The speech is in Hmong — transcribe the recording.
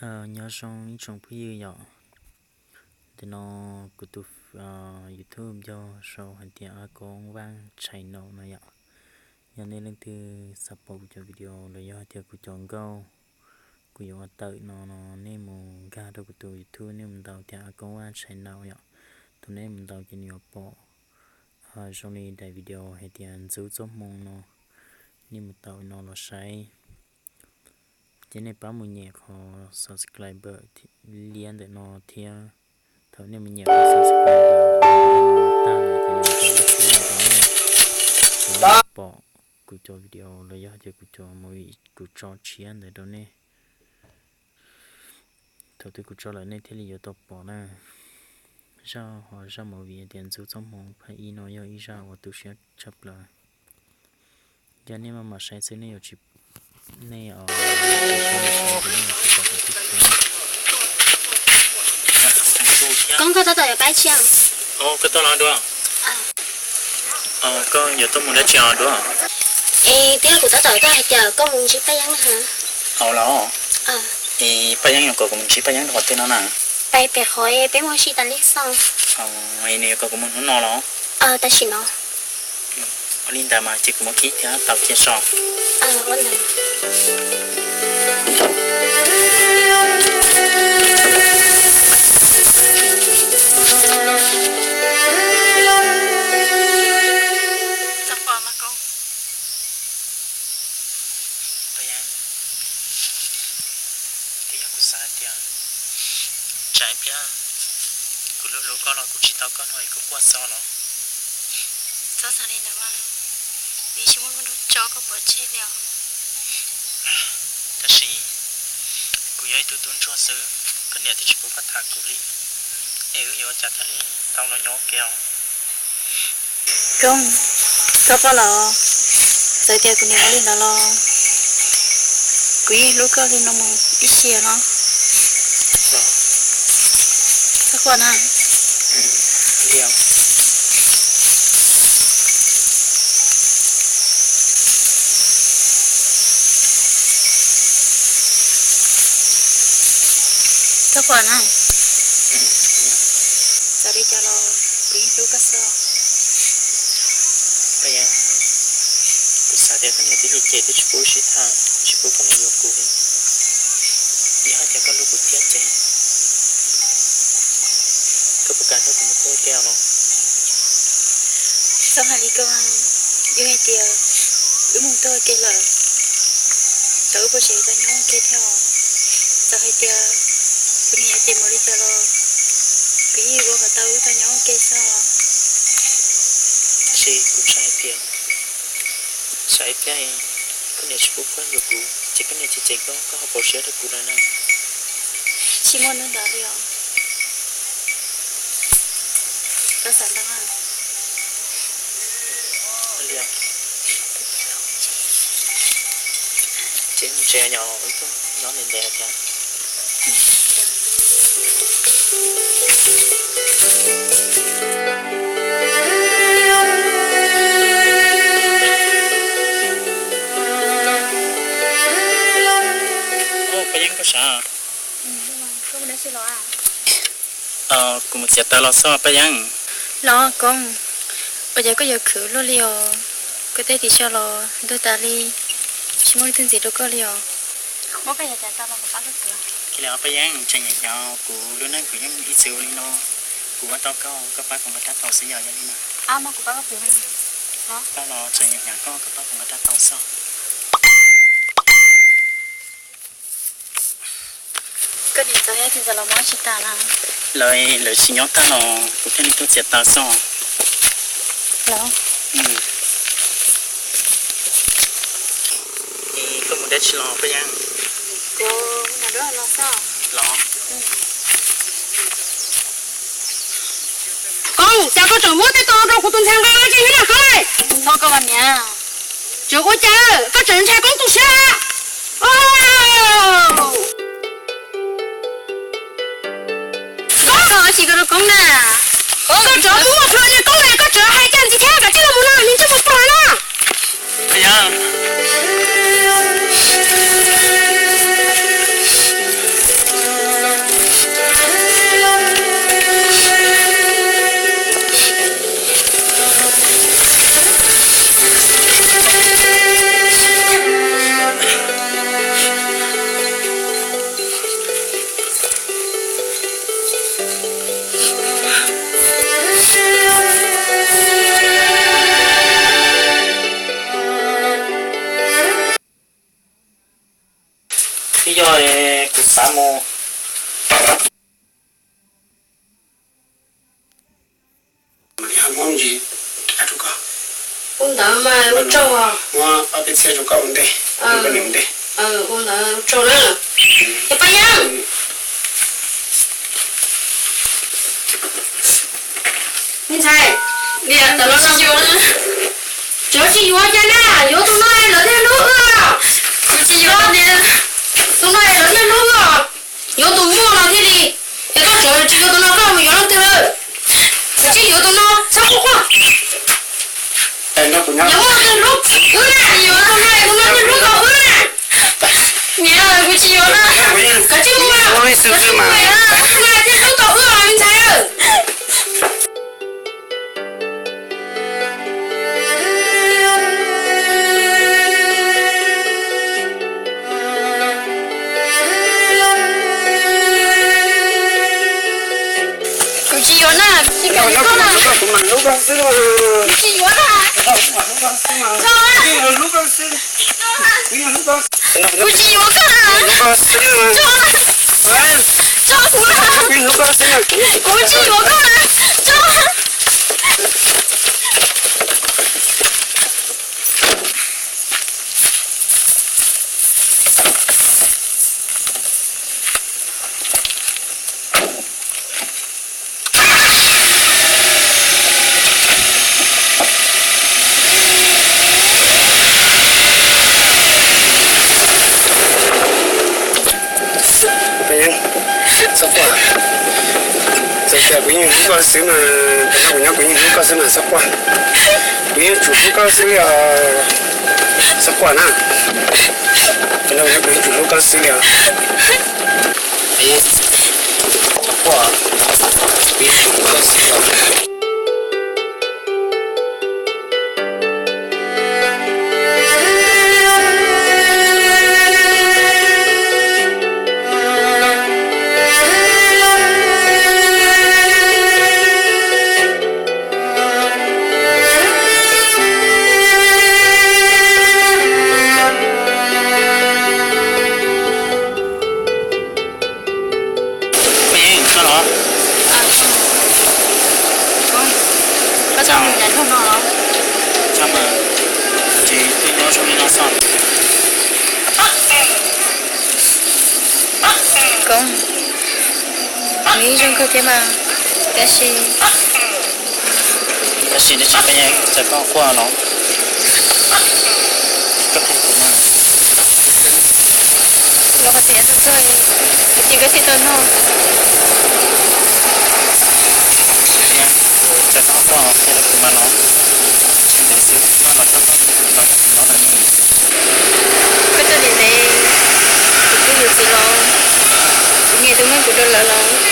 Nyob zoo ib tsoom phooj ywg yom, ntawm no kuv tus YouTube npog sau hais tias A Koob Vaj Channel no yom. Yog nej leej twg xav pom kuv cov video los yog tias kuv cov nkauj kuv yuav ua tawm no no, nej mus nkag rau kuv tus YouTube, nej mus ntaus tias A Koob Vaj Channel yom. Thaum nej mus ntaus ces nws yuav pom zoo li daim video hais tias Ntxub Txoj Hmoo no, nej mus tau no los saib. Ces nej pab mus nyem qhov subscribe liab ntawm no thiab. Thaum nej mus nyem qhov subscribe tag lawm ces nws tawm lub xwb no rau nej, ces nej pom kuv cov video los yog tias kuv cov movie kuv tso tshiab ntawd rau nej. Thaum twg kuv tso lawm nej thiaj li yuav tau pom na. Zaj ho zaj movie tias Ntxub Txoj Hmoo phab ib no yog ib zaj uas tu siab tshaj plaws. Yog nej maj mam saib xwb nej yuav tsis, nej Koob, koj tab tom yuav pab tsiaj? Koj tuaj los dua? Koj yuav tuaj mus dab tsi os dua? Es twb yog kuv tab tom tuaj hais tias koj mus ntsib Paj Yeeb na. Hauv los? Es Paj Yeeb yuav kom kuv mus ntsib Paj Yeeb rau qhov twg no na? Pais pem qhov peb muaj sij tas li xwb. Nws yuav kom kuv mus hnub no los? Tam sim no. Ua li ntawd mas ces kuv mus kib thiab tau cia so. Twb yog kuv xav hais tias tsam ib pliag kuv hlub hlub koj los kuv tsis tau koj no es kuv quaj xwb los? Txhob xav li ntawd mas, wb tsis muaj hnub tso koj pov tseg li os. Tab sis kuv yog ib tug tub ntsuag xwb, koj niam twb tsis pub koj tham kuv li, es wb yuav ua cas thiaj li tau los nyob ua ke os? Koob, txhob quaj los, txawm tias kuv niam ua li ntawd los kuv yeej hlub koj li no mus ib txhis no. Txhob quaj na. Txhob quaj na. Txawm li cas los kuv yeej hlub koj xwb. Paj Yeeb, kuv xav tias koj niam twb hais ces twb tsis pub sib tham, tsis pub koj mus yuav kuv li. Yog hais tias koj hlub kuv thiab ces koj puas kam nrog kuv mus ua ke no? Txhob hais li ko, yog hais tias wb mus ua ke lawm, tau wb puas tseem tau nyob ua ke thiab os? Txawm hais tias kuv niam hais tias mus li cas los kuv yeej ua kom tau wb tau nyob ua ke xwb os. Tab sis kuv ntshai hais tias tsam ib pliag koj niam tsis pub koj yuav kuv ces koj niam cem cem koj, koj ho pauv siab rau kuv lawm na. Tsis muaj hnub ntawd li os. Koj xav ntau. Ces mus tsev, nyob ntev ntev thiab. Paj Yeeb, koj sav? Kuv mus txiav taws los xwb Paj Yeeb. Los Koob, ua cas koj yuav khwv luaj li os? Koj tej tim sab los ntuag tas li, tsis muaj leej twg ntxiv rau koj li os. Paj Yeeb, tseem hnyav hnyav kuv lub neej kuv yeej ib txwm ua li no. Kuv ua tau koj, koj pab kuv nqa rab taus xwb yom, yog li no. Tau los tseem hnyav hnyav koj, koj pab kuv nqa rab taus xwb. Koj niam ntxawm thiab txiv ntxawm los tsis tas na? Lawv, lawv tsis nyob tag los kuv thiaj li tuaj txiav taws xwb. Los, es koj mus dab tsi los Paj Yeeb? Kuv mus dab los xwb. Los. Koob, cas koj tseem muab tej tau rau kuv tus ntxhais nqa tsis hnyav nqa? Txhob koj mas niam. Tseem ua cas koj tseem ntshai Koob tu siab? Koj, koj tsis koj rau Koob na. Koj tseem muaj plhom li Koob na, koj tseem hais cas ntxiv thiab, kav tsij los mus no, nws ntsej muag pom na. Twb yog kuv xav mus. Muab me ntsis rau koj. Ua ntawd mas ua tsaug. Muab ob peb txhiab rau koj ua ntej, rau koj niam ua ntej. Ua ntawd ua tsaug na. Es Paj Yeeb, me ntxhais, niam tam no tsis yuav, tsis yuav cas na, yuav tus no lawv thiaj hlub wb. Kuv tsis yuav, tus no lawv thiaj hlub wb. Yuav tus muaj no thiaj li. Es koj tseem tsis yuav tus no, koj mus yuav leej twg lawm? Kuv tsis yuav tus no, txhob quaj quaj. Yuav muaj leej twg hlub wb na, yuav tus no, tus no thiaj hlub tau wb na. Niam, kuv tsis yuav na. Koj tsis mus, koj tsis mus, tus no thiaj hlub tau wb os me ntxhais. Kuv tsis yuav na, tsis kam yuav koj na. Kuv tsis yuav na. Tso na. Kuv tsis yuav koj na. Tso na. Tso kuv na. Kuv tsis yuav koj na. Tso. Txhob quaj. Txawm tias kuv yeej hlub koj xwb mas, tam no kuv nyob kuv yeej hlub koj xwb mas txhob quaj. Kuv yeej tsum hlub koj xwb li os, txhob quaj na. Tam no kuv nyob kuv yeej tsum hlub koj xwb li os. Txhob quaj, kuv yeej tsum hlub koj xwb os. Koj los? Koj tau mus nyob nroog no los? Tsis mas, ces twb nyob zoo li no xwb. Koob, nws ib zoo kawg thiab mas, tab sis, tab sis twb tsis pab nyiaj txawm koj quaj los. Koj qhia kuv mas. Los qhov tias txog txog, kuv ces koj thiaj tau noj. Txawm koj quaj los qhia rau kuv mas los. Tsis ntev xwb koj los coj koj los noj lawm ne. Koj coj niam ntev, kuv twb yuav txiv los, kuv niam twb muab kuv rau lawv los.